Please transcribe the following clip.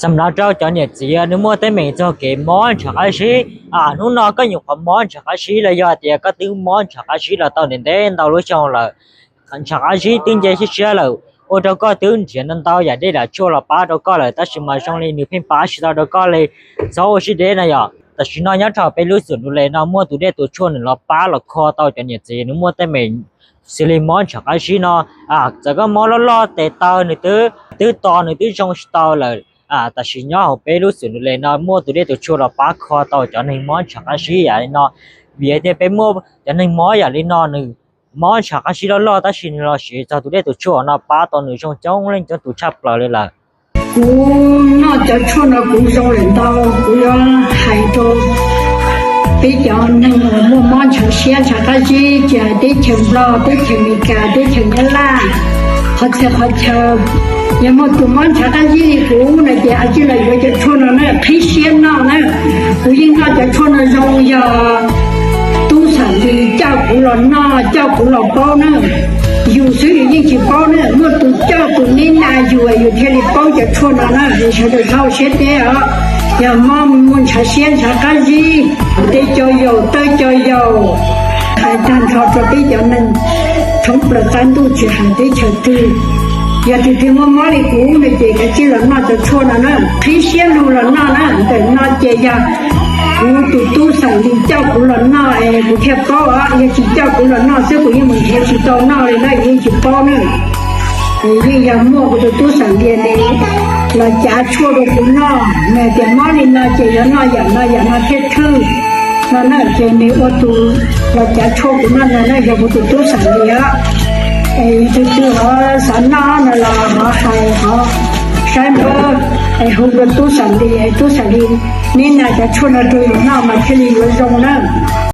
Xam lov rau cov niam txiv nws muaj teeb meem txog kev mob ntshav qab zib, hnub no koj nyuam qhuav mob ntshav qab zib los yog tias koj twb mob ntshav qab zib los tau ntev ntev ntau lub xyoo lawm, ntshav qab zib twb nce siab siab lawm, ua rau koj twb nrhiav ntau ntau yam dej yam tshuaj los pab rau koj lawm tab sis mas zoo li nws pheej pab tsis tau rau koj li. Txhob ua siab deb no yom. Tam sim no nyob rau peb lub xeev Dulem no muaj tus dej tus tshuaj nws los pab los kho tau cov niam txiv nws muaj teeb meem xws li mob ntshav qab zib no. Txawm koj mob loj loj tes taw nws twb, twb to nws twb zoo tsis tau lawm, tam sim nyob hauv peb lub xeev Dulem no muaj tus dej tus tshuaj los pab kho tau cov neeg mob ntshav qab zib yam li no. Vim tias peb muaj cov neeg mob yam li no nws mob ntshav qab zib loj loj tab sis nws los siv txog tus dej tus tshuaj no pab tau nws zoo coob leej coob tus tshaj plaws li lawm. Kuv noj cov tshuaj no kuv zoo lawm ntau, kuv yuav hais rau peb cov neeg uas muaj mob ntshav siab ntshav qab zib, tsis hais teb chaws Nplog, teb chaws Amelikas, teb chaws Nyab Laj, qhov txhia qhov chaw, yog muaj tus mob ntshav qab zib li kuv no ces cia li los yuav cov tshuaj no na, qhib siab noj na. Kuv yeej noj cov tshuaj no zoo, yog tub Xam Lis coj kuv los noj coj kuv los paub na. Yus xwb yus yeej tsis paub na, muaj tus coj tus neb na yus yus thiaj li paub cov tshuaj no na. Sawv daws txhob ua siab deb os, yog mob muaj ntshav siab ntshav qab zib, tej cov yaus tawj cov yaus, hais tag nrho rau peb cov neeg thoob plaws qab ntuj tsis hais teb chaws twg, yog tus twg muaj mob li kuv no ces kav tsij los noj cov tshuaj no na, qhib siab lug los noj na. Ntawm no ces yog kuv tus tub Xam Lis coj kuv los noj es kuv thiaj paub os, yog tsis coj kuv los noj xwb kuv yeej mus nrhiav tsis tau noj li na, yeej tsis paub na. Yeej yog muaj kuv tus tub Xam Lis los cav tshuaj rau kuv noj, nws tias mob li no ces yuav noj yam no yam no thiaj thwj no na. Ces nws ua tus los cav tshuaj kuv noj no na yog kuv tus tub Xam Lis os. Es yog tus twg ho xav noj no los ho hais ho saib npawb, es hu rau tub Xam Lis es tub Xam Lis neb na cov tshuaj no rau yus noj mas thiaj li yuav zoo na.